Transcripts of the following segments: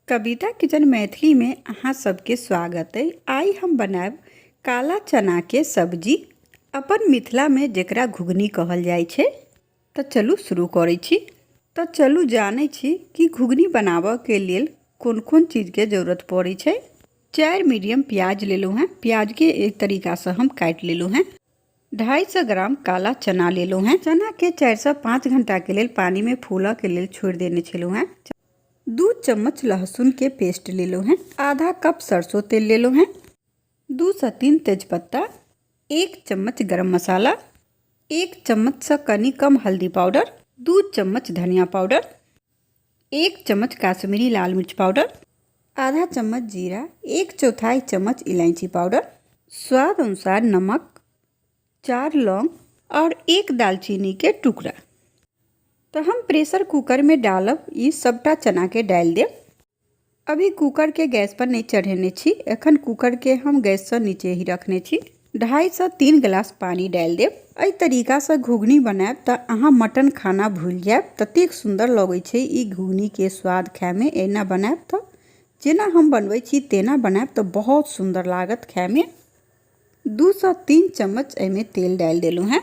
कविता kitchen Maithili में अहाँ सबके स्वागत अइ। आइ हम बनायब काला चना के सब्जी, अपन मिथिला में जेकरा घुघनी कहल जाइ छै। तऽ चलू शुरू करै छी। तऽ चलू जानै छी कि घुघनी बनाबऽ के लेल कोन कोन चीज के जरूरत पड़ै छै। 4 मीडियम प्याज लेलहुँ हेँ, प्याज के एक तरीका से हम काटि लेलहुँ हेँ। 250 ग्राम काला चना लेलहुँ हेँ। चना के 4 से 5 घंटा के लेल पानी में फूलऽ के लेल छोड़ि देने छलहुँ हेँ। 2 चम्मच लहसुन के पेस्ट लेलहुँ हेँ। आधा कप सरसों तेल लेलहुँ हेँ। 2 से 3 तेजपत्ता, 1 चम्मच गरम मसाला, 1 चम्मच से कनी कम हल्दी पाउडर, 2 चम्मच धनिया पाउडर, 1 चम्मच काश्मीरी लाल मिर्च पाउडर, आधा चम्मच जीरा, 1/4 चम्मच इलायची पाउडर, स्वाद अनुसार नमक, 4 लौंग और 1 दालचीनी के टुकड़ा। तो हम प्रेशर कुकर में डालब ई सबटा चना के डालि देब। अभी कुकर के गैस पर नहीं चढ़ेने छी, एखन कुकर के हम गैस से नीचे ही रखने छी। 2.5 से 3 गिलास पानी डालि देब। एहि तरीका से घुघनी बनायब तऽ अहाँ मटन खाना भूलि जायब, ततेक सुंदर लगै छै ई घुघनी के स्वाद खाय में। एना बनायब तऽ जेना हम बनबै छी तेना बनायब तऽ बहुत सुंदर लागत खाय में। 2 से 3 चम्मच एहिमे तेल डालि देलहुँ हेँ।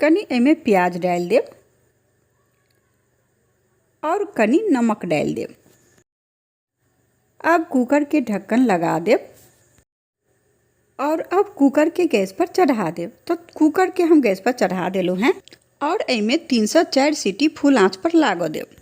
कनि एहिमे प्याज डालि देब और कनि नमक डालि देब। अब कुकर के ढक्कन लगा देब और अब कुकर के गैस पर चढ़ा देब। तो कुकर के हम गैस पर चढ़ा देलहुँ हेँ और एहिमे 3 से 4 सीटी फुल आँच पर लागऽ देब।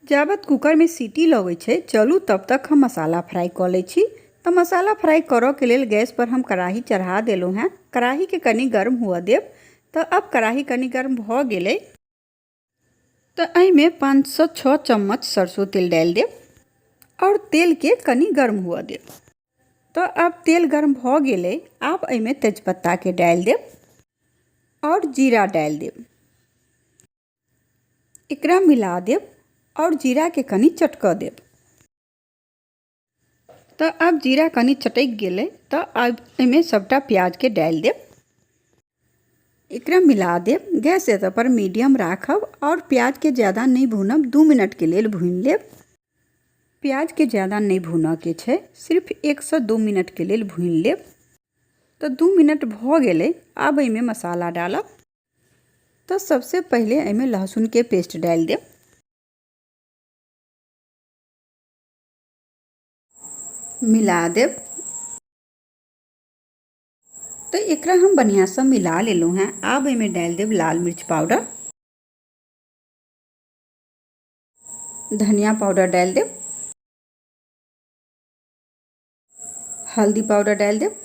जाबत कुकर में सीटी लगै छै, चलू तब तक हम मसाला फ्राई कऽ लै छी। तऽ मसाला फ्राई करऽ के लेल गैस पर हम कड़ाही चढ़ा देलहुँ हेँ। कड़ाही के कनि गर्म हुअ देब। तऽ अब कड़ाही कनि गर्म भऽ गेलै तऽ एहिमे 5 से 6 चम्मच सरसों तेल डालि देब और तेल के कनि गर्म हुअ देब। तऽ आब तेल गर्म भऽ गेलै, आब एहिमे तेजपत्ताके डालि देब और जीरा डालि देब। एकरा मिला देब और जीराके कनि चटकऽ देब। तऽ आब जीरा कनि चटकि गेलै तऽ आब एहिमे सबटा प्याजके डालि देब। एकरा मिला देब। गैस एतऽ पर मीडियम राखब और प्याजके ज़्यादा नहि भूनब, 2 मिनट के लेल भूनि लेब। प्याजके ज़्यादा नहि भूनऽके छै, सिर्फ 1 से 2 मिनट के लेल भूनि लेब। तऽ 2 मिनट भऽ गेलै, आब एहिमे मसाला डालब। तऽ सबसे पहिले एहिमे लहसुनके पेस्ट डालि देब। मिला देब। तऽ एकरा हम बढ़िआँसँ मिला लेलहुँ हेँ। आब एहिमे डालि देब लाल मिर्च पाउडर, धनिया पाउडर डालि देब, हल्दी पाउडर डालि देब,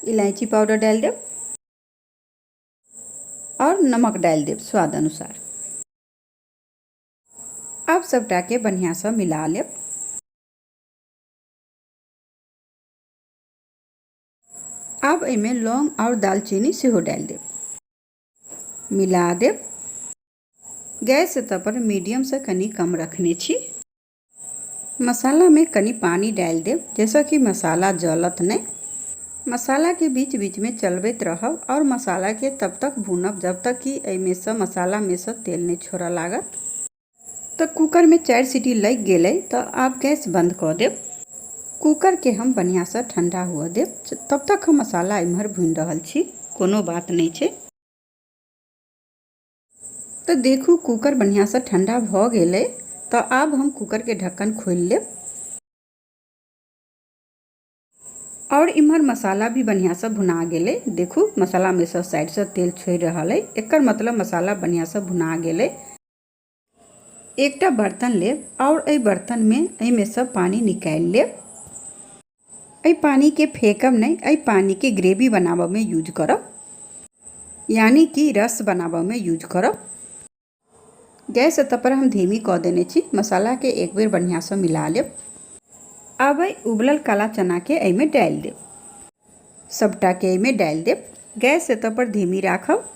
इलायची पाउडर डालि देब और नमक डालि देब स्वाद अनुसार। आब सबटाके बढ़िआँसँ मिला लेब। आब एहिमे लौंग और दालचीनी सेहो डालि देब, मिला देब। गैस एतऽ पर मीडियम से कनि कम रखने छी। मसालामे कनि पानी डालि देब जाहिसँ कि मसाला जलत नहि। मसालाके बीच बीचमे चलबैत रहब और मसालाके तब तक भूनब जब तक कि एहिमे सँ मसालामे सँ तेल नहि छोड़ऽ लागत। तऽ कुकरमे 4 सीटी लागि गेलै तऽ आब गैस बंद कऽ देब। कुकरके हम बढ़िआँसँ ठंडा हुअ देब, तब तक हम मसाला एम्हर भूनि रहल छी, कोनो बात नहि छै। तऽ देखू कुकर बढ़िआँसँ ठंडा भऽ गेलै तऽ आब हम कुकरके ढक्कन खोलि लेब। और इम्हर मसाला भी बढ़िआँसँ भुना गेलै। देखू मसालामे सँ साइडसँ तेल छोड़ि रहल अइ, एकर मतलब मसाला बढ़िआँसँ भुना गेलै। एकटा बर्तन लेब और एहि बर्तनमे एहिमे सँ पानी निकालि लेब। एहि पानीके फेकब नहि, एहि पानीके ग्रेवी बनाबऽमे यूज करब, यानी कि रस बनाबऽमे यूज करब। गैस एतऽ पर हम धीमी कऽ देने छी। मसालाके एक बेर बढ़िआँसँ मिला लेब। आब एहि उबलल काला चनाके एहिमे डालि देब, सबटाके एहिमे डालि देब। गैस एतऽ पर धीमी राखब।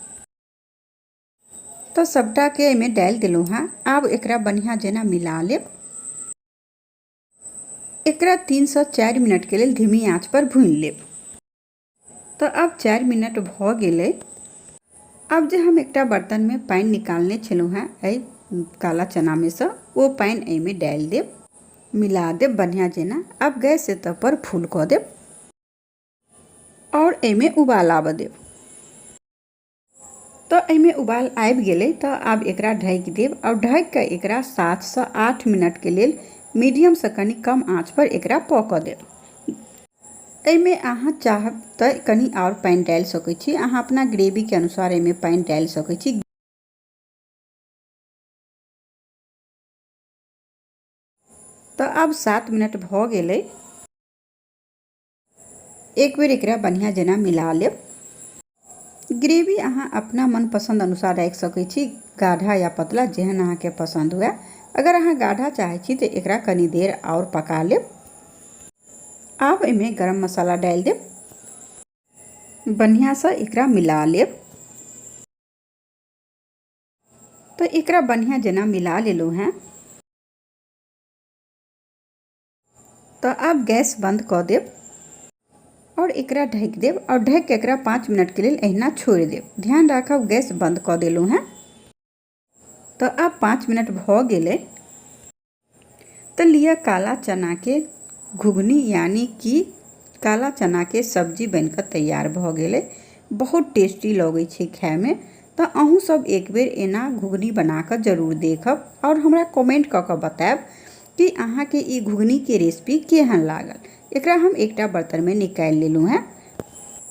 तऽ सबटाके एहिमे डालि देलहुँ हेँ। आब एकरा बढ़िआँ जेना मिला लेब। एकरा 3 से 4 मिनट के लेल धीमी आँच पर भूनि लेब। तऽ आब 4 मिनट भऽ गेलै। आब जे हम एकटा बर्तनमे पानि निकालने छलहुँ हेँ एहि काला चनामे सँ, ओ पानि एहिमे डालि देब। मिला देब बढ़िआँ जेना। आब गैस एतऽ पर फुल कऽ देब आओर एहिमे उबाल आबऽ देब। तऽ एहिमे उबाल आबि गेलै, तऽ आब एकरा ढकि देब आओर ढकि कऽ एकरा 7 सँ 8 मिनटके लेल मीडियमसँ कनि कम आँचपर एकरा पकऽ देब। एहिमे अहाँ चाहब तऽ कनि आओर पानि डालि सकै छी। अहाँ अपना ग्रेवीके अनुसार एहिमे पानि डालि सकै छी। तऽ आब 7 मिनट भऽ गेलै। एक बेर एकरा बढ़िआँ जेना मिला लेब। ग्रेवी अहाँ अपना मनपसन्द अनुसार राखि सकै छी, गाढ़ा या पतला, जेहन अहाँके पसन्द हुए। अगर अहाँ गाढ़ा चाहै छी तऽ एकरा कनि देर आओर पका लेब। आब एहिमे गरम मसाला डालि देब। बढ़िआँसँ एकरा मिला लेब। तऽ एकरा बढ़िआँ जेना मिला लेलहुँ हेँ। तऽ आब गैस बंद कऽ देब आओर एकरा ढकि देब आओर ढकि कऽ एकरा 5 मिनटके लेल एहिना छोड़ि देब। ध्यान राखब, गैस बंद कऽ देलहुँ हेँ। तऽ आब 5 मिनट भऽ गेलै। तऽ लिअ, काला चनाके घुघनी यानी कि काला चनाके सब्जी बनि कऽ तैयार भऽ गेलै। बहुत टेस्टी लगै छै खायमे। तऽ अहूँ सब एक बेर एना घुघनी बना कऽ जरूर देखब आओर हमरा कमेंट कऽ कऽ बतायब कि अहाँके ई घुघनीके रेसिपी केहन लागल। एकरा हम एकटा बर्तनमे निकालि लेलहुँ हेँ।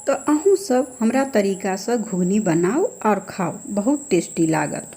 तऽ अहूँ सब हमरा तरीकासँ घुघनी बनाउ आओर खाउ, बहुत टेस्टी लागत।